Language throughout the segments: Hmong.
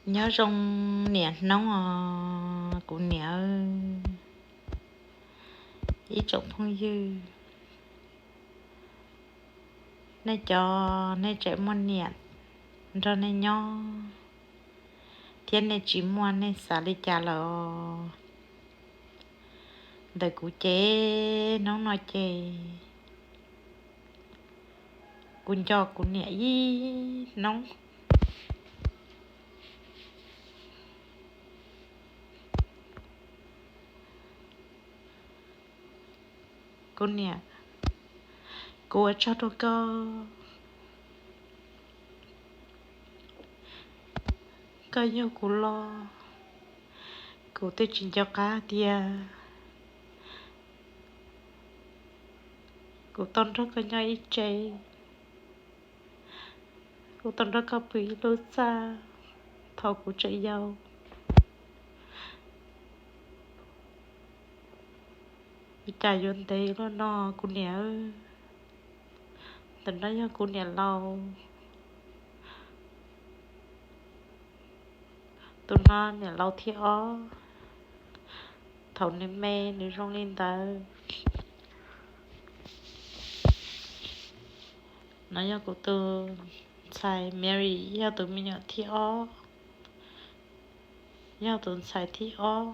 Nyob zoo niam hnub os kuv niam, ib tsoom phooj ywg, nej cov nej tseem muaj niam nrog nej nyob, thiab nej tsis muaj nej xav li cas lawm os. Ntawm kuv ces hnub no ces kuv nco kuv niam ib hnub. Kuv niam, kuv ua tsaug rau koj, koj yug kuv los, kuv twb tsis nco qab tias kuv tau nrog koj nyob ib tsev, kuv tau nrog koj pw ib lub txaj thaum kuv tseem yau. Ua cas yuav ntev luaj no kuv niam. Ntawm no yog kuv niam laus. Tus no niam laus thib ob. Thaum nws me nws zoo li ntawd. No yog kuv tus ntxhais Mary, yog tus me nyuam thib ob, yog tus ntxhais thib ob.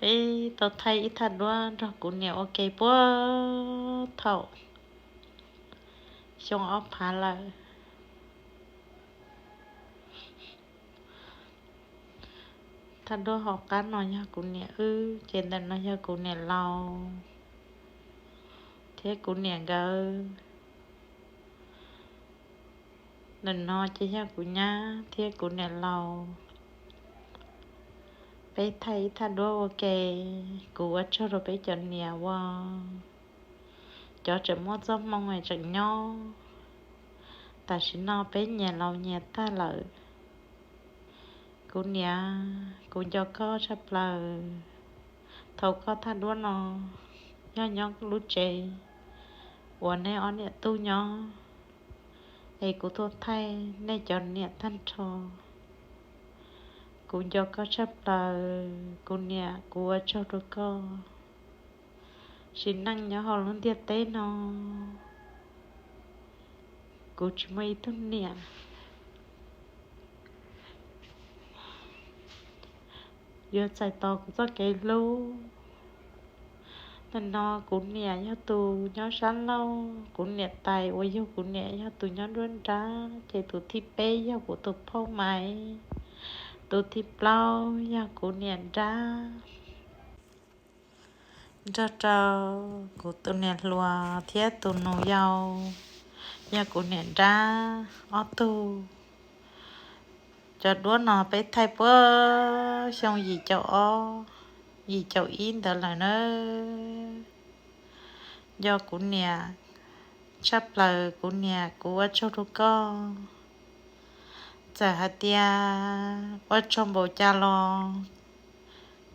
Peb tau thaij ib thaj duab nrog kuv niam ua ke puag thaum xyoo ob phav lawm. Thaj duab hauv qab no yog kuv niam wb, ces ntawm no yog kuv niam laus thiab kuv niam nkawd. Ntawm no ces yog kuv nyab thiab kuv niam laus. Peb thaij ib thaj duab ua ke, kuv ua tsaug rau peb cov niam uas cov tseem muaj txoj hmoo es tseem nyob. Tam sim no peb nyias laus nyias tag lawm. Kuv niam, kuv nco koj tshaj plaws. Thaum koj thaj duab no yog nyob lub tsev uas nej ob niam tub nyob, es kuv tuaj thaij nej cov niam tag nrho. Kuv nco koj tshaj plaws kuv niam, kuv ua tsaug rau koj. Sim neej nyob hauv lub ntiaj teb no, kuv tsis muaj ib tug niam yuav txais tos kuv txoj kev hlub. Nim no kuv niam yog tus nyob sab laug, kuv niam tais uas yug kuv niam yog tus nyob nruab nrab, ces tus thib peb yog kuv tus phauj Maiv, tus thib plaub yog kuv niam nrab. Nrog rau kuv tus niam hluas thiab tus nus yau yog kuv niam nrab ob tug. Cov duab no peb thaij puag xyoo yim caum ob, yim caum ib ntawd lawm na. Nco kuv niam tshaj plaws kuv niam, kuv ua tsaug rau koj. Txawm hais tias ua tsaug npaum cas los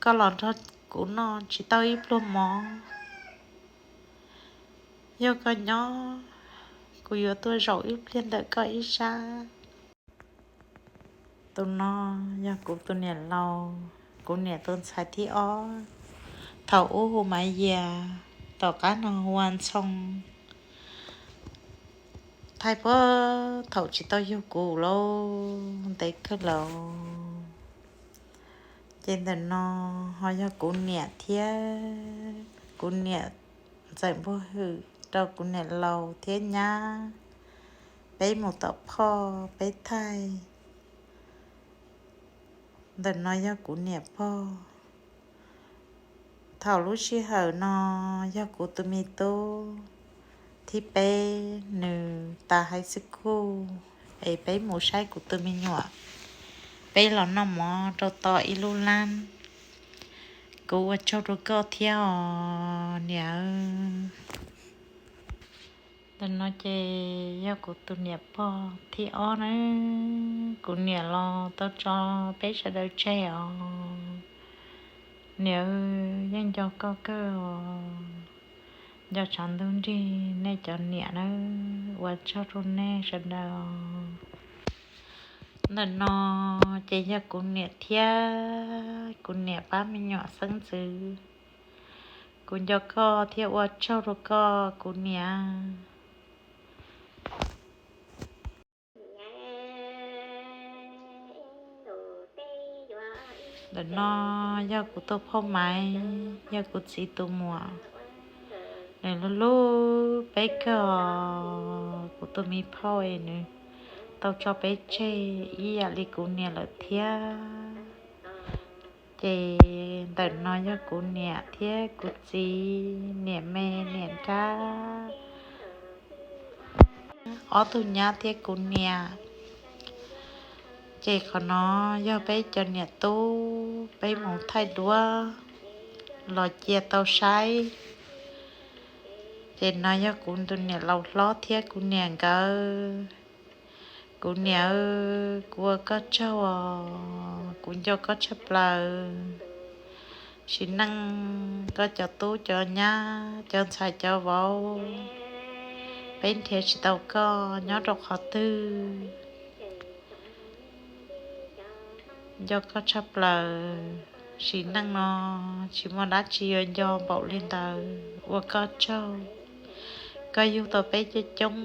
koj los nrog kuv noj tsis tau ib pluag mov. Yog koj nyob, kuv yuav tuaj zaum ib pliag ntawm koj ib sab. Tus no yog kuv tus niam laus, kuv niam tus ntxhais thib ob. Thaum ub hu Maiv Yias, tom qab no hu ua Ntxhoo. Thaij puag thaum tsis tau yug kuv lauj, ntev kawg lawm. Ces ntawm no ho yog kuv niam thiab, kuv niam ntxawm npuag hwm rau kuv niam laus thiab nyab, peb mus tom phoj peb thaij. Ntawm no yog kuv niam pog. Thaum lub sij hawm no yog kuv tus me tub thib peb nws tas high school es peb mus saib kuv tus me nyuam, peb los noj mov rau tom ib lub lab. Kuv ua tsaug rau koj thiab os niam. Ntawm no ces yog kuv tus niam pog thib ob na. Kuv niam los tau tso peb sawv daws tseg os. Niam, yeej nco koj kawg os. Nco tshav ntuj nrig nej cov niam nawb, ua tsaug rau nej sawv daws. Ntawm no ces yog kuv niam thiab kuv niam pab me nyuam xeeb ntxwv. Kuv nco koj thiab ua tsaug rau koj kuv niam. Ntawm no yog kuv tus phauj Maiv, yog kuv txiv tus muam. Nws hlub hlub peb kawg, kuv tus me phauj es nws tau tso peb tseg ib yam li kuv niam lawm thiab. Ces ntawm no yog kuv niam thiab kuv txiv, niam me niam nrab, ob tug nyab thiab kuv niam. Ces qhov no yog peb cov niam tub peb mus thaij duab los cia tau saib. Ces no yog kuv tus niam laus hlob thiab kuv niam nkawd. Kuv niam, kuv ua koj tsaug os, kuv nco koj tshaj plaws. Sim neej koj cov tub cov nyab cov ntxhais cov vauv, peb nrhiav tsis tau koj nyob rau qhov twg. Nco koj tshaj plaws, sim neej no tsis muaj dab tsi yuav nco npaum li ntawd, ua koj tsaug. Koj yug tau peb coob coob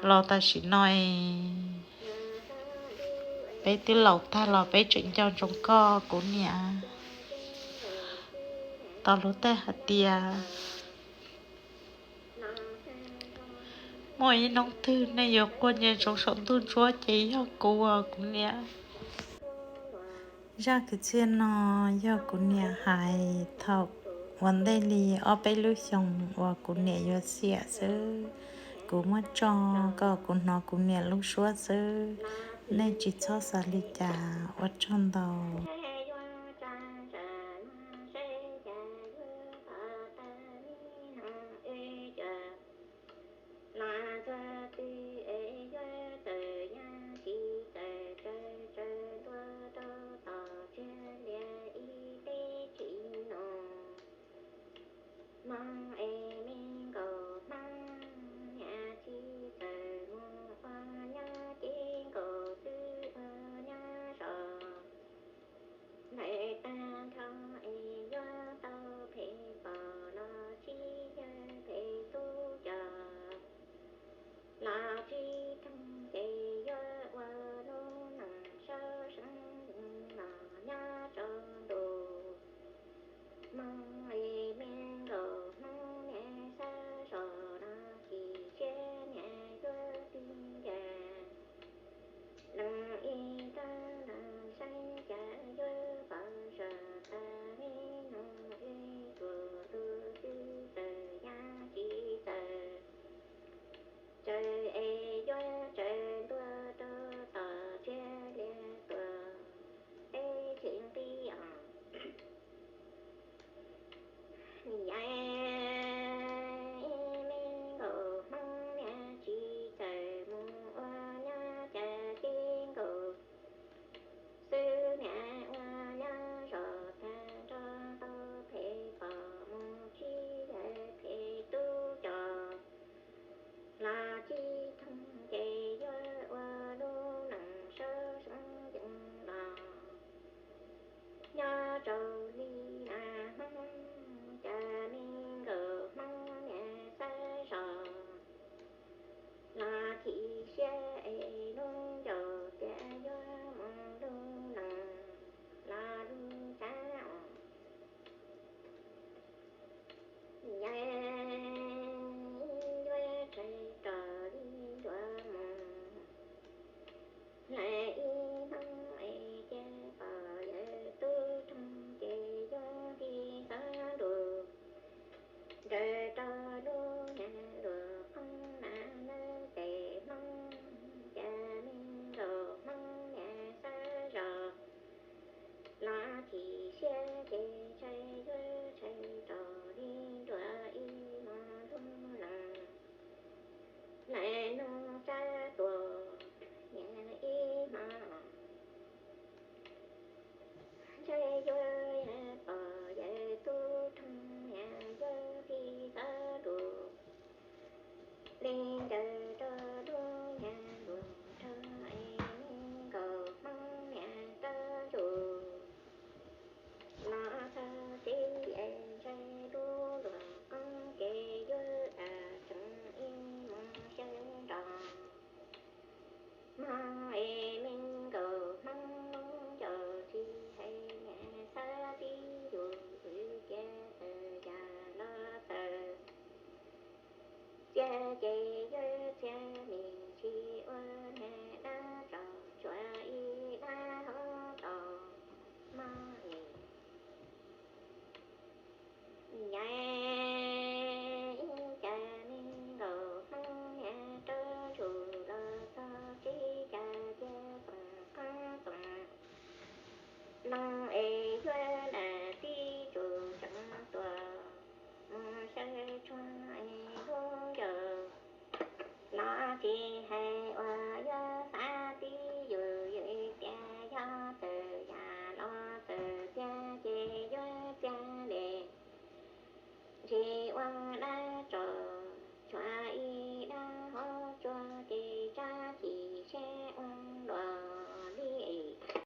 los tam sim no es peb twb laus tag los peb tseem nco ntsoov koj kuv niam. Tos lub tej hais tias muaj ib hnub twg nej yuav quaj nco ntsoov saum ntuj ntsuab ces yog kuv, kuv niam. Zaj kwv txhiaj no yog kuv niam hais thaum ua ntej li ob peb lub xyoos uas kuv niam yuav xiam xwb. Kuv muab tso kom kuv hnov kuv niam lub suab xwb, nej tsis txhob xav li cas, ua tsaug ntau. Hmoob es me nkaus Hmoob, niam txiv txawm mus ua nyob ces nkaus twb ua nyob zos. Ntawm tag nrho es yuav tau phem pom los tsis yog phem tub cov. Los tsis thooj ces yuav ua lub neej sab seev los nyob tsaus ntuj. Hmoob es me nkaus Hmoob, niam xav zos los chim siab niam yuav tig ncav. Leej ib rab leej saib cas yuav pom zos tas me nus ib tug tus txiv txawm yaj txiv txawm tsaws es yuav tsaws ntua rau tom tsiab lias tuam teb tsis nqig os. Yam me nkaus Hmoob, niam txiv txawm mus ua nyob cas ces nkaus xwb niam ua nyob zos tag nrho tau phem pom mus tsis yog phem tub cov. Los tsis thooj ces yuav ua lub neej sab seev yeej los nyob rau li na Hmoob, cas me nkaus Hmoob, niam xav zos los chim siab es lub ncauj tias yuav mus lub neej los lub tsav os. Yam yuav tshais rau li ncuav mus, hlais ib hnub es cia pom yawg tub roog ces yuav nti xav nrug nraws rau lub niag luag qoob na nawb tes Hmoob, cas me nkaus Hmoob, niam xav zos los chim siab ces tshais yuav tshais rau li ncuav ib hmos lub neej. Hlais nug tsab tuam niam ib hmos, ntshai yuav pom yawg tub roog niam yuav ces